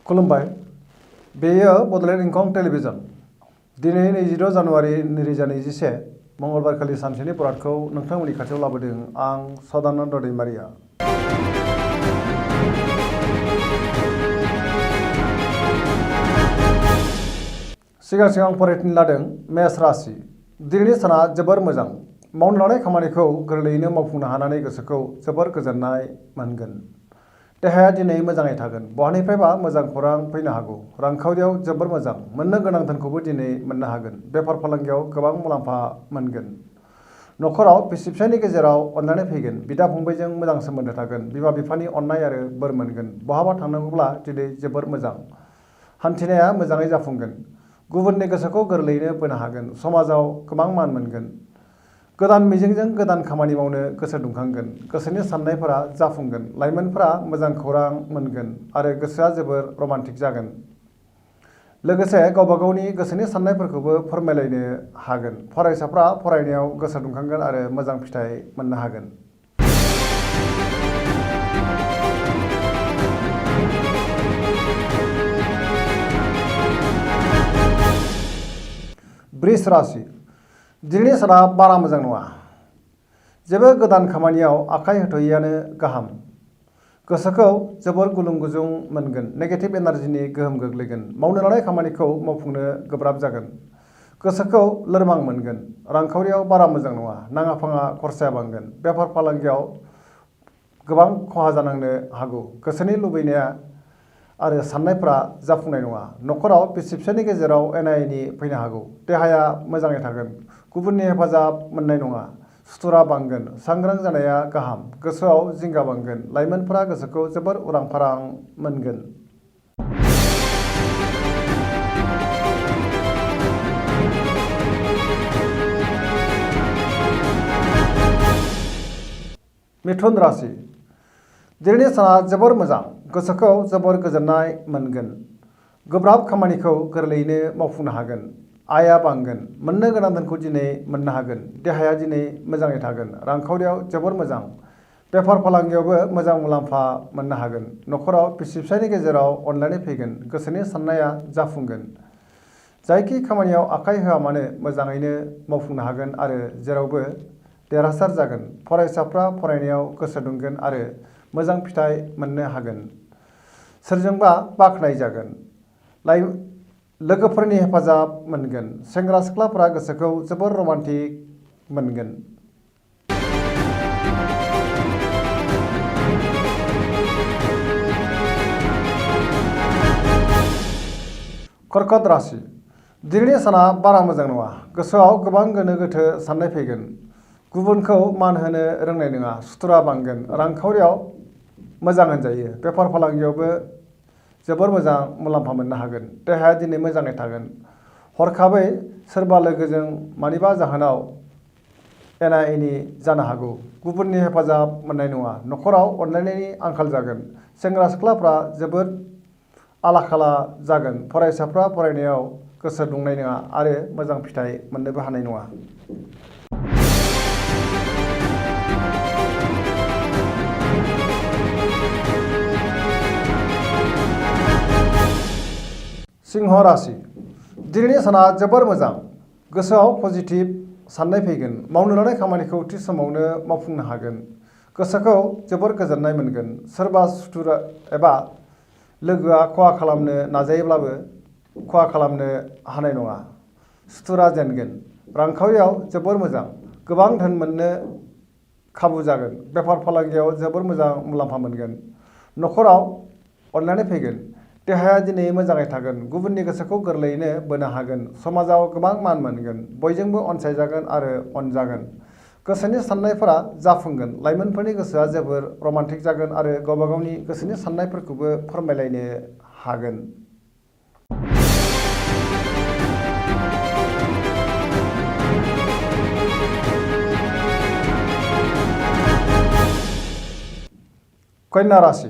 खुलुमबाय। बेयो बड'लेण्ड इंखं टेलिभिजन। दिनै 26 जानुवारि 2021 मंगलबारखालि सानसेनि बरादखौ नोंथांमोननि खाथियाव लाबोदों आं सदानन्द दैमारिया। सिगां आं फरायथिनो लादों मेष राशि। दिनैनि साना जोबोर मोजां। मावनो लानाय खामानिखौ गोरलैयैनो मावफुंनो हानानै गोसोखौ जोबोर गोजोननाय मोनगोन। देहाया दिनै मोजाङै थागोन। बहानिफ्रायबा मोजां खौरां फैनो हागौ। रांखावरियाव जोबोर मोजां। मोननो गोनां धोनखौबो दिनै मोननो हागोन। बेफार फालांगियाव गोबां मुलाम्फा मोनगोन। न'खराव बिसि फिसायनि गेजेराव अनलायनाय फैगोन। बिदा फंबायजों मोजां सोमोन्दो थागोन। बिमा बिफानि अननाय आरो बोर मोनगोन। बहाबा थांनांगौब्ला दिनै जोबोर मोजां। हान्थिनाया मोजाङै जाफुंगोन। गुबुननि गोसोखौ गोरलैयैनो बोनो हागोन। समाजाव गोबां मान मोनगोन। गोदान मिजिंजों गोदान खामानि मावनो गोसो दुंखांगोन। गोसोनि साननायफोरा जाफुंगोन। लाइमोनफोरा मोजां खौरां मोनगोन आरो गोसोआ जोबोर रमान्टिक जागोन। लोगोसे गावबा गावनि गोसोनि साननायफोरखौबो फोरमायलायनो हागोन। फरायसाफ्रा फरायनायाव गोसो दुंखांगोन आरो मोजां फिथाइ मोननो हागोन। वृष राशि। दिनैनि साना बारा मोजां नङा। जेबो गोदान खामानियाव आखाइ होथ'यैआनो गाहाम। गोसोखौ जोबोर गुलुं गुजुं मोनगोन। नेगेटिभ एनार्जिनि गोहोम गोग्लैगोन। मावनो लानाय खामानिखौ मावफुंनो गोब्राब जागोन। गोसोखौ लोरबां मोनगोन। रांखावरियाव बारा मोजां नङा। नाङा फाङा खरसाया बांगोन। बेफार फालांगियाव गोबां खहा जानांनो हागौ। गोसोनि लुबैनाया आरो साननायफोरा जाफुंनाय नङा। न'खराव बिसि फिसायनि गेजेराव एना एनि फैनो हागौ। देहाया मोजाङै थागोन। गुबुननि हेफाजाब मोननाय नङा। सुथुरा बांगोन। सांग्रां जानाया गाहाम। गोसोआव जिंगा बांगोन। लाइमोनफोरा गोसोखौ जोबोर उरां फारां मोनगोन। मिथुन राशि। दिनैनि साना जोबोर मोजां। गोसोखौ जोबोर गोजोननाय मोनगोन। गोब्राब खामानिखौ गोरलैयैनो मावफुंनो हागोन। आयआ बांगोन। मोननो गोनां धोनखौ दिनै मोननो हागोन। देहाया दिनै मोजाङै थागोन। रांखावरियाव जोबोर मोजां। बेफार फालांगियावबो मोजां मुलाम्फा मोननो हागोन। न'खराव बिसि फिसायनि गेजेराव अनलायनाय फैगोन। गोसोनि साननाया जाफुंगोन। जायखि खामानियाव आखाइ होआ मानो मोजाङैनो मावफुंनो हागोन आरो जेरावबो देरहासार जागोन। फरायसाफ्रा फरायनायाव गोसो दुंगोन आरो मोजां फिथाइ मोननो हागोन। सोरजोंबा बाख्नाय जागोन। लोगोफोरनि हेफाजाब मोनगोन। सेंग्रा सिख्लाफोरा गोसोखौ जोबोर रमान्टिक मोनगोन। कर्कट राशि। दिनैनि साना बारा मोजां नङा। गोसोआव गोबां गोनो गोथो साननाय फैगोन। गुबुनखौ मान होनो रोंनाय नङा। सुथुरा बांगोन। रांखावरियाव मोजां होनजायो। बेफार फालांगियावबो जोबोर मोजां मुलाम्फा मोननो हागोन। देहाया दिनै मोजाङै थागोन। हरखाबै सोरबा लोगोजों मानिबा जाहोनाव एना एनि जानो हागौ। गुबुननि हेफाजाब मोननाय नङा। न'खराव अनलायनायनि आंखाल जागोन। सेंग्रा सिख्लाफ्रा जोबोद आला खाला जागोन। फरायसाफ्रा फरायनायाव गोसो दुंनाय नङा आरो मोजां फिथाइ मोननोबो हानाय नङा। सिंह राशि। दिनैनि साना जोबोर मोजां। गोसोआव पजिटिभ साननाय फैगोन। मावनो लानाय खामानिखौ थि समावनो मावफुंनो हागोन। गोसोखौ जोबोर गोजोननाय मोनगोन। सोरबा सुथुर एबा लोगोआ खहा खालामनो नाजायोब्लाबो खहा खालामनो हानाय नङा। सुथुरा जेनगोन। रांखावरियाव जोबोर मोजां। गोबां धोन मोननो खाबु जागोन। बेफार फालांगियाव जोबोर मोजां मुलाम्फा मोनगोन। न'खराव अनलायनाय फैगोन। देहाया दिनै मोजाङै थागोन। गुबुननि गोसोखौ गोरलैयैनो बोनो हागोन। समाजाव गोबां मान मोनगोन। बयजोंबो अनसायजागोन आरो अनजागोन। गोसोनि साननायफोरा जाफुंगोन। लाइमोनफोरनि गोसोआ जोबोर रमान्टिक जागोन आरो गावबा गावनि गोसोनि साननायफोरखौबो फोरमायलायनो हागोन। कन्या राशि।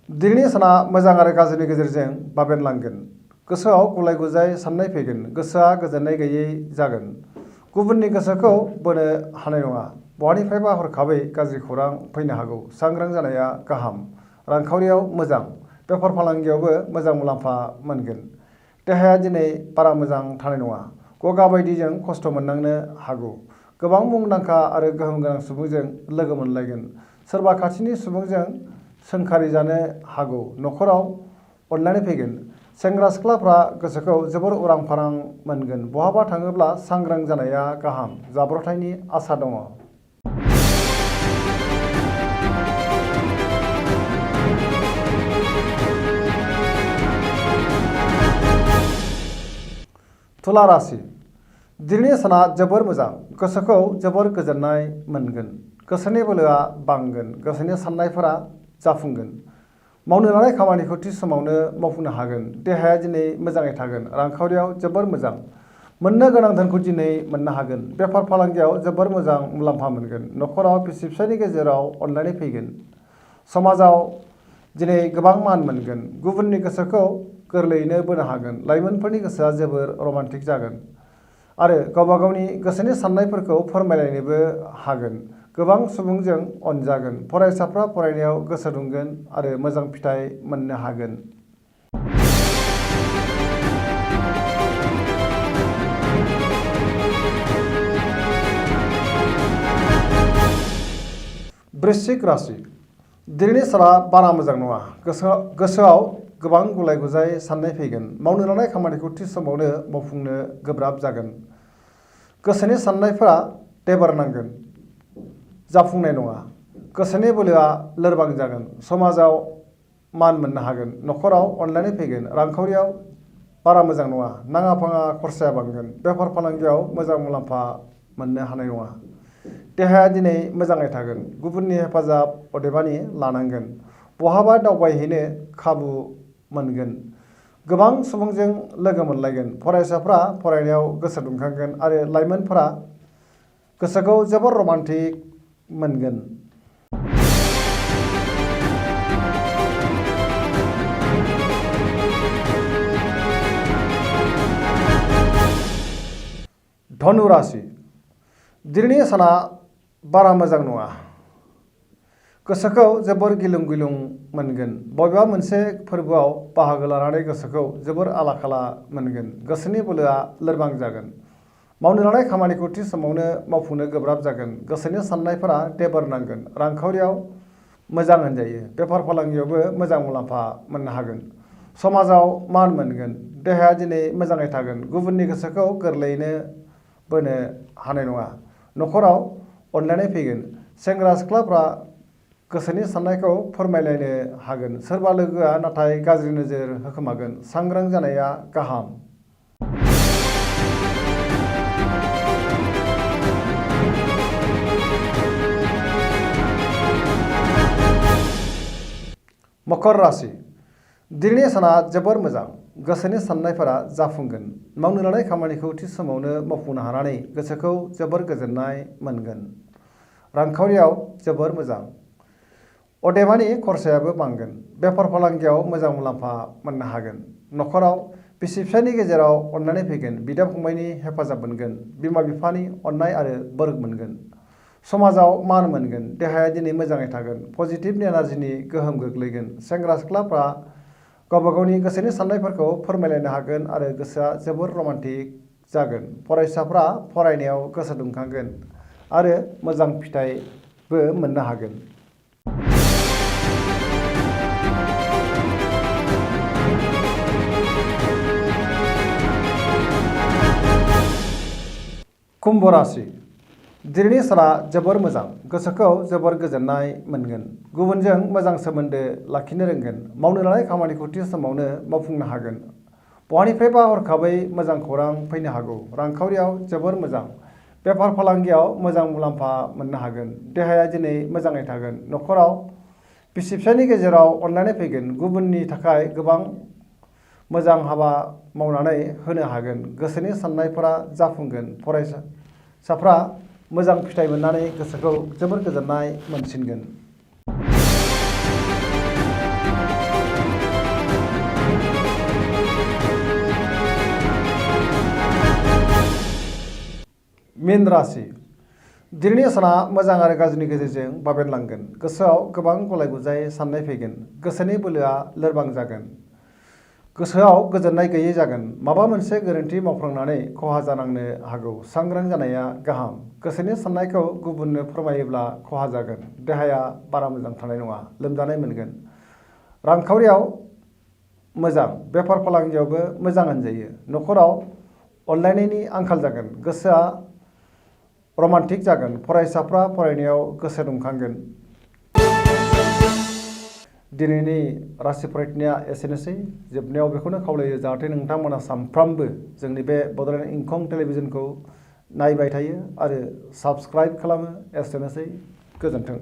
दिनैनि साना मोजां आरो गाज्रिनि गेजेरजों बाबेनलांगोन। गोसोआव गुलाय गुजाय साननाय फैगोन। गोसोआ गोजोननाय गैयै जागोन। गुबुननि गोसोखौ बोनो हानाय नङा। बहानिफ्रायबा हरखाबै गाज्रि खौरां फैनो हागौ। सांग्रां जानाया गाहाम। रांखावरियाव मोजां। बेफार फालांगियावबो मोजां मुलाम्फा मोनगोन। देहाया दिनै बारा मोजां थानाय नङा। गगा बायदिजों खस्थ' मोननांनो हागौ। गोबां मुंदांखा आरो गोहोम गोनां सुबुंजों लोगो मोनलायगोन। सोरबा खाथिनि सुबुंजों सोंखारि जानो हागौ। न'खराव अनलायनाय फैगोन। सेंग्रा सिख्लाफ्रा गोसोखौ जोबोर उरां फारां मोनगोन। बहाबा थाङोब्ला सांग्रां जानाया गाहाम। जाब्रबथायनि आसा दङ। तुला राशि दिनैनि साना जोबोर मोजां। गोसोखौ जोबोर गोजोननाय मोनगोन। गोसोनि बोलोआ बांगोन। गोसोनि साननायफोरा जाफुंगोन। मावनो लानाय खामानिखौ थि समावनो मावफुंनो हागोन। देहाया दिनै मोजाङै थागोन। रांखावरियाव जोबोर मोजां। मोननो गोनां धोनखौ दिनै मोननो हागोन। बेफार फालांगियाव जोबोर मोजां मुलाम्फा मोनगोन। न'खराव बिसि फिसायनि गेजेराव अनलायनाय फैगोन। समाजाव दिनै गोबां मान मोनगोन। गुबुननि गोसोखौ गोरलैयैनो बोनो हागोन। लाइमोनफोरनि गोसोआ जोबोर रमान्टिक जागोन आरो गावबा गावनि गोसोनि साननायफोरखौ फोरमायलायनोबो हागोन। गोबां सुबुंजों अनजागोन। फरायसाफ्रा फरायनायाव गोसो दुंगोन आरो मोजां फिथाइ मोननो हागोन। वृश्चिक राशि दिनैनि साना बारा मोजां नङा। गोसोआव गोबां गुलाय गुजाय साननाय फैगोन। मावनो लानाय खामानिखौ थि समावनो मावफुंनो गोब्राब जागोन। गोसोनि साननायफोरा टेबार नांगोन। जाफुंनाय नङा। गोसोनि बोलोआ लोरबां जागोन। समाजाव मान मोननो हागोन। न'खराव अनलायनाय फैगोन। रांखावरियाव बारा मोजां नङा। नाङा फाङा खरसाया बांगोन। बेफार फालांगियाव मोजां मुलाम्फा मोननो हानाय नङा। देहाया दिनै मोजाङै थागोन। गुबुननि हेफाजाब अदेबानि लानांगोन। बहाबा दावबायहैनो खाबु मोनगोन। गोबां सुबुंजों लोगो मोनलायगोन। फरायसाफ्रा फरायनायाव गोसो दुंखांगोन आरो लाइमोनफोरा गोसोखौ जोबोर रमान्टिक मोनगोन। धनु राशि दिनैनि साना बारा मोजां नङा। गोसोखौ जोबोर गिलुं गिलुं मोनगोन। बबेबा मोनसे फोरबोआव बाहागो लानानै गोसोखौ जोबोर आला खाला मोनगोन। गोसोनि बोलोआ लोरबां जागोन। मावनो लानाय खामानिखौ थि समावनो मावफुंनो गोब्राब जागोन। गोसोनि साननायफोरा टेबार नांगोन। रांखावरियाव मोजां होनजायो। बेफार फालांगियावबो मोजां मुलाम्फा मोननो हागोन। समाजाव मान मोनगोन। देहाया दिनै मोजाङै थागोन। गुबुननि गोसोखौ गोरलैयैनो बोनो हानाय नङा। न'खराव अनलायनाय फैगोन। सेंग्रा सिख्लाफ्रा गोसोनि साननायखौ फोरमायलायनो हागोन। सोरबा लोगोआ नाथाय गाज्रि नोजोर होखोमागोन। सांग्रां जानाया गाहाम। मकर राशि दिनैनि साना जोबोर मोजां। गोसोनि साननायफोरा जाफुंगोन। मावनो लानाय खामानिखौ थि समावनो मावफुंनो हानानै गोसोखौ जोबोर गोजोननाय मोनगोन। रांखावरियाव जोबोर मोजां। अदेबानि खरसायाबो बांगोन। बेफार फालांगियाव मोजां मुलाम्फा मोननो हागोन। न'खराव बिसि फिसायनि गेजेराव अनलायनाय फैगोन। बिदा फंबायनि हेफाजाब मोनगोन। बिमा बिफानि अननाय आरो बोर मोनगोन। समाजाव मान मोनगोन। देहाया दिनै मोजाङै थागोन। पजिटिभ एनार्जिनि गोहोम गोग्लैगोन। सेंग्रा सिख्लाफ्रा गावबा गावनि गोसोनि साननायफोरखौ फोरमायलायनो हागोन आरो गोसोआ जोबोर रमान्टिक जागोन। फरायसाफ्रा फरायनायाव गोसो दुंखांगोन आरो मोजां फिथाइबो मोननो हागोन। कुम्भ राशि दिनैनि साना जोबोर मोजां। गोसोखौ जोबोर गोजोननाय मोनगोन। गुबुनजों मोजां सोमोन्दो लाखिनो रोंगोन। मावनो लानाय खामानिखौ थि समावनो मावफुंनो हागोन। बहानिफ्रायबा हरखाबै मोजां खौरां फैनो हागौ। रांखावरियाव जोबोर मोजां। बेफार फालांगियाव मोजां मुलाम्फा मोननो हागोन। देहाया दिनै मोजाङै थागोन। न'खराव बिसि फिसायनि गेजेराव अनलायनाय फैगोन। गुबुननि थाखाय गोबां मोजां हाबा मावनानै होनो हागोन। गोसोनि साननायफोरा जाफुंगोन। फरायसाफ्रा मोजां फिथाइ मोननानै गोसोखौ जोबोर गोजोननाय मोनसिनगोन। मीन राशि दिनैनि साना मोजां आरो गाज्रिनि गेजेरजों बाबेनलांगोन। गोसोआव गोबां गलाय गुजाय साननाय फैगोन। गोसोनि बोलोआ लोरबां जागोन। गोसोआव गोजोननाय गैयै जागोन। माबा मोनसे गोरोन्थि मावफ्लांनानै खहा जानांनो हागौ। सांग्रां जानाया गाहाम। गोसोनि साननायखौ गुबुननो फोरमायोब्ला खहा जागोन। देहाया बारा मोजां थानाय नङा। लोमजानाय मोनगोन। रांखावरियाव मोजां। बेफार फालांगियावबो मोजां होनजायो। नखराव अनलायनायनि आंखाल जागोन। गोसोआ रमान्टिक जागोन। फरायसाफ्रा फरायनायाव गोसो दुंखांगोन। दिनैनि राशि फरायथिनाया एसेनोसै। जोबनायाव बेखौनो खावलायो जाहाथे नोंथांमोना सानफ्रामबो जोंनि बे बड'लेण्ड इंखं टेलिभिजनखौ नायबाय थायो आरो साबस्क्राइब खालामो। एसेनोसै। गोजोन्थों।